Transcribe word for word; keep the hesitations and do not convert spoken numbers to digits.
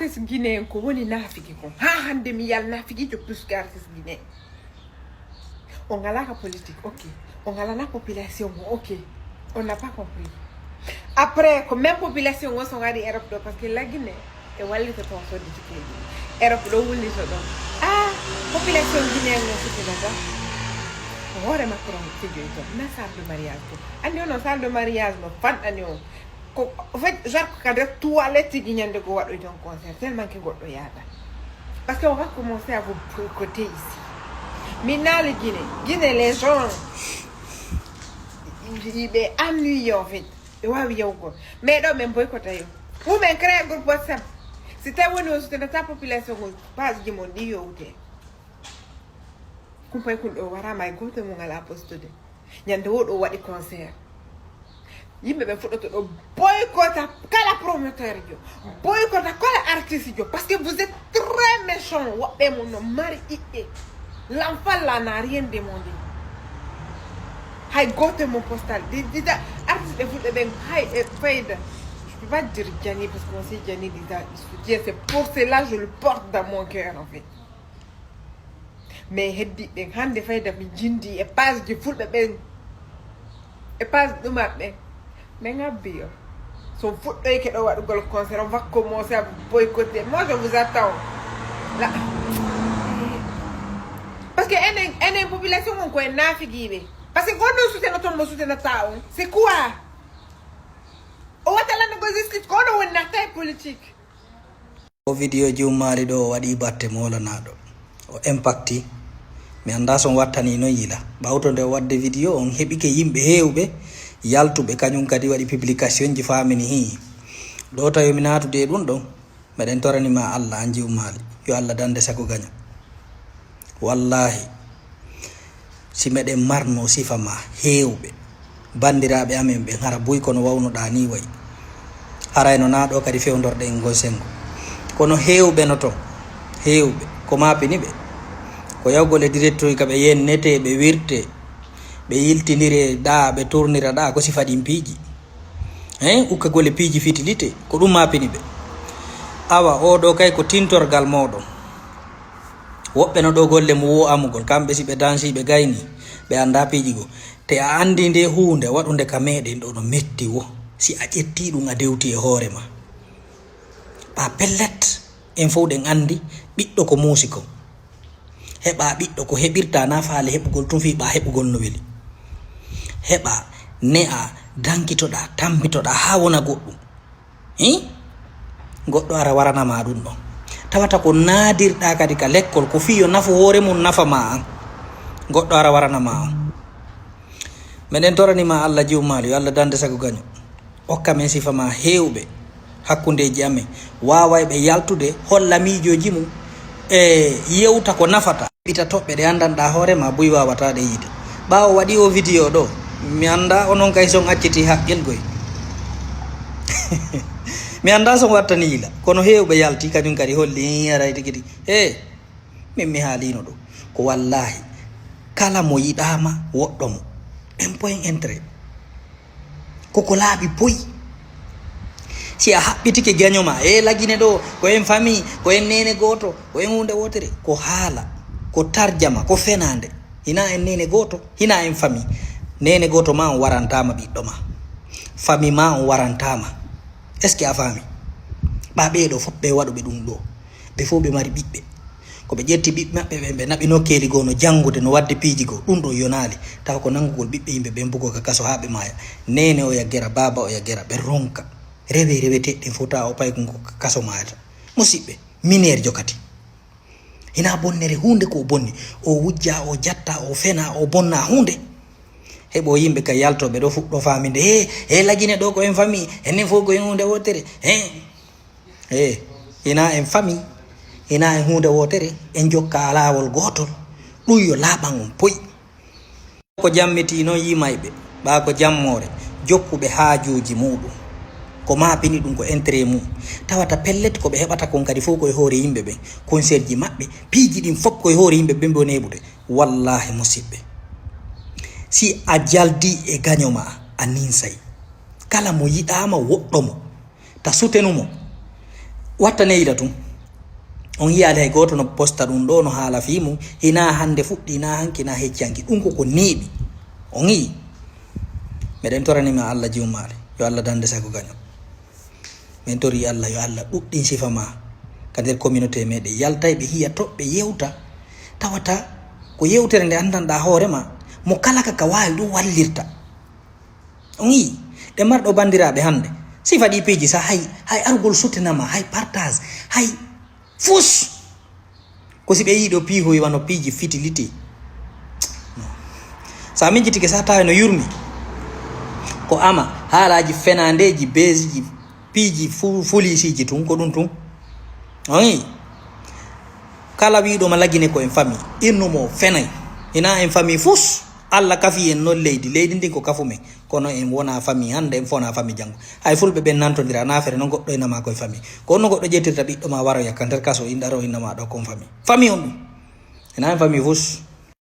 Artiste guinéen ko woni naafiki kon. Haa hannde mi yal naafikiijo plus que artiste guinéen. On ngalaa ka politique, ok. On ngalana population o, ok. On n'a pas compris. Après, ko même population o so ngari Europe ɗo, parce que la Guinée e wallita toon sodde jikkeeji. Europe ɗo wullito ɗon. Ah, population guinéen o sufinata. Ko hoore makko ron fijoy toon. Na salle de mariage ko. Anndi on salle de mariage no fanɗani on. Ko, en fait, genre ko ka nder toilette ji ñande goo waɗoy toon concert, tellement que goɗɗo yaada. Parce que on va commencer à vous boycotter ici. Mi naali Guinée. Guinée, les gens, i ɓe ennuyé en fait. Ɓe waawi yawgol. Mais ɗo men boycotta yo. Ou men créer groupe WhatsApp. Si tawi woni on sutenata population on, page ji mon ɗi yowte. Kumpay kun ɗo waraama e gooto mo ngalaa postude. Ñande wo ɗo waɗi concert. Yimɓe ɓe fuɗɗoto ɗo boycotta kala promoteur jo. Boycotta kala artiste jo. Parce que vous êtes très méchant. Woɓɓe mon no mari ɓiɓɓe. L'enfant là n'a rien demandé. Hay gooto mon postal. Di, di, da, artiste ɓe fulɓe ɓen hay e fayda. Je peux pas dire Jani parce que on sait Jani déjà. C'est pour cela je le porte dans mon cœur en fait. Mais heddi ɓen hannde fayda mi jindi e page ji fulɓe ɓen, e page ɗumaɓe ɓen. Mais ngabbi yo. So fuɗɗoyke ɗo waɗugol concert, on va commencer à boycotter. Moi, je vous attends. Là. Parce que enen, enen population on ko en naafigiiɓe. Parce que gonɗo sutena toon mo sutenata on. C'est quoi? O wata lanndugol justice, ko oɗo woni natta e politique. O video Jummaali ɗo o waɗi batte moolanaɗo. O impacti. Mi annda so on wattani non yila. Ɓawto nde o wadde video on heɓike yimɓe heewɓe yaltuɓe kañum kadi waɗi publication ji famini hi. Ɗo tawi mi naatude e ɗum ɗon. Meɗen torani ma Allah an Jummaali. Yo Allah dande sago gaño. Wallahi. Si meɗen marno sifa ma heewɓe, banndiraaɓe amen ɓen hara buy kono wawnoɗaa nii wayi. Haray no naa ɗoo kadi fewndorɗen e ngol senngo. Kono heewɓe no ton, heewɓe, ko maapini ɓe? Ko yawgol e directory ka ɓe yennetee, ɓe wirtee, ɓe yiltindiree ɗaa, ɓe tournira ɗaa, ko sifa ɗin piiji. Hein, ukkagol e piiji fitilite, ko ɗum maapini ɓe. Awa, oo ɗoo kay ko tintorgal mooɗon. Woɓɓe no ɗo golle mum wo amugol, kamɓe si ɓe dansi, ɓe gayni, ɓe annda piiji goo. Te a anndi nde huunde waɗunde ka meɗen ɗo no metti wo, si a ƴetti ɗum a dewti e hoore ma. Ɓa pellet, en fof ɗen anndi ɓiɗɗo ko muusi kon. Heɓa ɓiɗɗo ko heɓirta na faale heɓugol tun fii ɓa heɓugol no weli. Heɓa ne'a, dankitoɗa, tambitoɗa haa wona goɗɗum. Hi? Goɗɗo ara warana ma ɗum ɗon. Tawata ko naadirɗa kadi ka lekkol, ko fii yo nafu hoore mum nafa ma an. Goɗɗo ara warana ma on. Meɗen torani ma Allah Jummaali, yo Allah dande sago gaño. Okka men sifa ma heewɓe hakkundeeji amen. Waawayɓe yaltude, holla miijooji mum e yewta ko nafata. Ɓita toɓɓe ɗe anndanɗaa hoore ma buy waawataa ɗe yiide. Ɓaawo waɗi o video ɗo, mi anndaa onon kay son acciti haqqil goy. Mi anndaa son wattani yila, kono heewɓe yalti kañum kadi holli, "Ii, aray tigi tigi." He, min mi haaliino ɗo. Ko wallaahi, kala mo yiɗaama woɗɗo mo. En point entrée. Koko laaɓi poy. Si a haɓɓitike gaño ma, e lagine ɗo, ko en famille, ko en neene gooto, ko en huunde wootere, ko haala, ko tarjama, ko fenaande. Hina en neene gooto, hina en famille. Neene gooto ma on warantaama ɓiɗɗo ma. Famille ma on warantaama. Est-ce que a faami? Ɓa ɓee ɗo fof ɓe waɗuɓe ɗum ɗo. Ɓe fof ɓe mari ɓiɓɓe. Ko ɓe ƴetti ɓiɓɓe maɓɓe ɓen, ɓe naɓi nokkeeli goo no janngude, no waɗde piiji goo. Ɗum ɗo yonaali. Tawa ko nanngugol ɓiɓɓe yimɓe ɓen bugo ka kaso haa ɓe maaya. Neene oya gera, baaba oya gera, ɓe ronka. Rewe reweteeɗi ɗin fof tawa o paykun ko ka kaso maayata. Musiɓɓe, mineer jokati. Hina bonnere huunde ko o bonni. O wujja, o jatta, o fena, o bonna huunde. Heɓo yimɓe ka yaltooɓe ɗo fuɗɗo faaminde. He, he lagine ɗo ko en famille, enen fof ko en huunde wootere. He. He, hina en famille, hina en huunde wootere, en jokka laawol gootol. Ɗum yo laaɓan on poy. Ko jammiti noon yimayɓe, ɓa ko jammoore, jokkuɓe haajuuji muuɗum. Ko maapini ɗum ko intérêt mum. Tawata pellet ko ɓe heɓata kon kadi fof ko e hoore yimɓe ɓen. Concert ji maɓɓe, piiji ɗin fof ko e hoore yimɓe ɓen ɓe woni heɓude. Wallaahi musiɓɓe. Si a jaldi e gaño ma, a ninsay. Kala mo yiɗaama woɗɗo mo. Ta sutenu mo. Watta neyla tun. On yiyaali hay gooto no posta ɗum ɗo, no haala fii mum. Hinaa hannde fuɗɗi, hinaa hanki, hinaa hecci hanki. Ɗum ko ko neeɓi. On yii? Meɗen torani ma Allah juumaale. Yo Allah dande sago gaño. Min torii Allah, yo Allah ɗuɗɗin sifa ma ka nder communauté meɗen. Yaltay ɓe hiya toɓɓe yewta. Tawata ko yewtere nde anndanɗaa hoore ma. Mo kala ka ka waawi ɗum wallirta. On yii? Ɗe marɗo banndiraaɓe hannde. Sifa ɗi piiji sa hay, hay arugol sutinama, hay partage, hay fus. Ko si ɓe yii ɗo piihoy wano piiji fitilité. No. Sa min jitike sa tawi no yurmi. Ko ama, haalaaji fenandeeji, beesiji, piiji fu-, fuliisiiji tun, ko ɗum tun. On yii? Kala wiiɗo ma lagine ko en famille. Innu mo fenay. Hinaa en famille fus. Allah kafi en non leydi. Leydi ndin ko kafu men. Kono en wona famille hannde, en fona famille janngo. Hay fulɓe ɓen nantondira, na fere non goɗɗo ina ma koye famille. Ko honno goɗɗo ƴettirta ɓiɗɗo ma waroya ka nder kaso, inɗa ɗo inna ma ɗo kon famille. Famille on ɗum. Hinaa en famille fus.